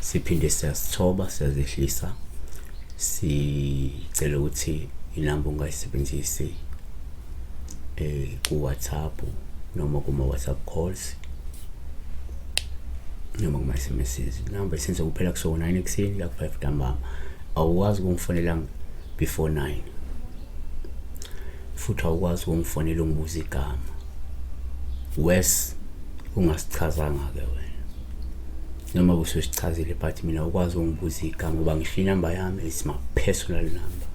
Siphinde siyasithoba, siyazehlisa, sicela ukuthi inamba ungayisebenzisi ku-WhatsApp noma kuma-WhatsApp calls noma kuma-SMSs. Inamba isenze kuphela kusuka 9 ekuseni la ku-5 ntambama. Awukwazi ukungifonela before 9, futhi awukwazi ukungifonela ungibuza igama, worse ungasichazanga-ke wena noma ususichazile, but mina ukwazi ungibuza igama ngoba ngisho inamba yami is my personal number,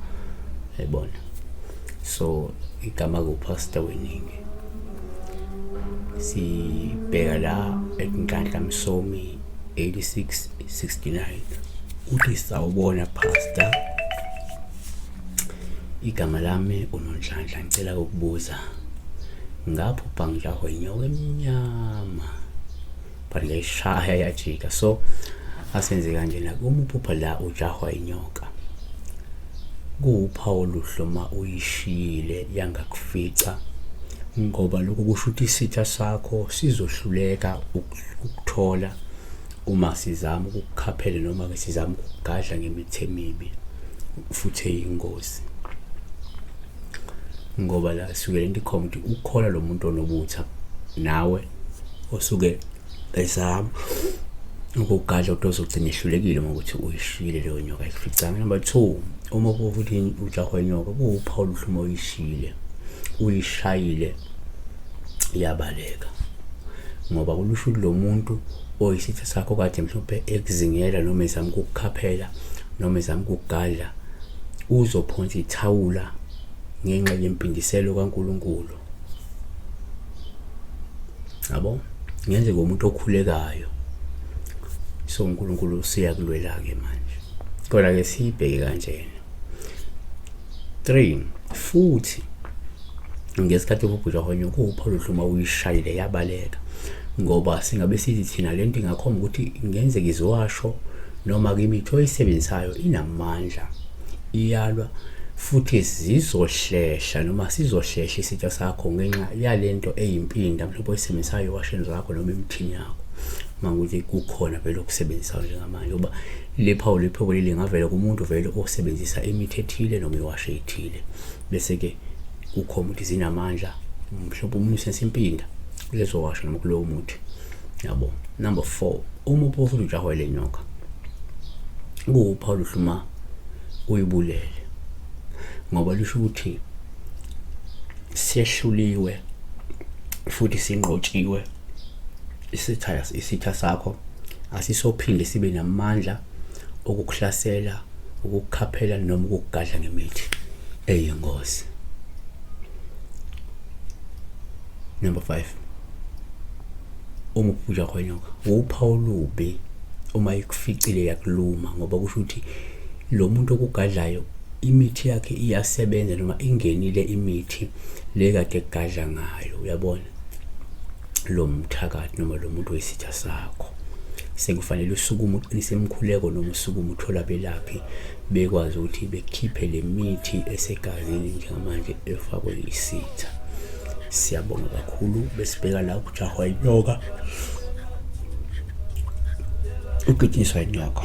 yayibona. So igama kuPastor Weningi, sibheka la eNhlanhla Msomi 8669. Uthi, "Sawubona Pastor, igama lami uNonhlanhla, ngicela ukubuza, ngaphupha ngijahwe inyoka emnyama but ngayishaya yajika." So asenze kanjena: uma uphupha la ujahwa inyoka, kuwuphawu oluhle uma uyishiyile yangakufica, ngoba lokho kusho ukuthi isitha sakho sizohluleka ukuthola uma sizama ukukukhaphela noma-ke sizama ukukugadla ngemithi emibi futhi eyingozi, ngoba la suke lento ikhomba ukuthi ukhona lo muntu onobutha nawe osuke ezama ukugadla, kodwa uzogcina ehlulekile ngokuthi uyishiyile leyo nyoka, ayikuficanga. Number two, uma kuwukuthi ujahwa inyoka, kuwuphawu oluhle uma uyishiyile, uyishayile iyabaleka, ngoba kulusho ukuthi lo muntu oyisitha sakho kade mhlawumbe ekuzingela noma ezama ukukukhaphela noma ezama ukukugadla uzophonsa ithawula ngenxa yempindiselo kaNkulunkulu, yabo. Ngenzeka umuntu okhulekayo, so uNkulunkulu usiyakulwela-ke manje. Kodwa-ke siyibheke kanjena. 3, futhi ngesikhathi ubhubhujwa honyo, kuwuphawu oluhle uma uyishayile yabaleka, ngoba singabe sithi thina lento ingakhomba ukuthi ingenzeka iziwasho noma-ke imithi oyisebenzisayo inamandla, iyalwa, futhi zizohlehla noma sizohlehla isitha sakho ngenxa yalento eyimpinda mhlawumbe oyisebenzisayo ewasheni zakho noma emithini yakho, uma ukuthi kukhona vele okusebenzisayo njengamanje, ngoba lephawu lephoko leli lingavela kumuntu vele osebenzisa imithi ethile noma iwasho ethile, bese-ke kukhomba ukuthi zinamandla, mhlawumbe umuntu usebenzisa impinda kulezo washo noma kulowo muthi, yabo. Number 4, uma uphofu ujahwa le nyoka, kuwuphawu oluhle uma uyibulele, ngoba lisho ukuthi sehluliwe futhi sinqotshiwe isitha sakho, asisophinde sibe namandla okukuhlasela, ukukukhaphela noma ukukugadla ngemithi eyingozi. Number 5, uma uphupha khonyoka, uphawu olubi uma ikuficile yakuluma, ngoba kusho ukuthi lo muntu okugadlayo imithi yakhe iyasebenza noma ingenile imithi le kade egadla ngayo, uyabona, lo mthakathi noma lo muntu wesitha sakho. Sekufanele usukume uqinise imikhuleko noma usukume uthola abelaphi bekwazi ukuthi bekhiphe le mithi esegazini njengamanje efakwe isitha. Siyabonga kakhulu. Besibheka la ukujahwa inyoka, ugijinyiswa inyoka,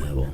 yabo.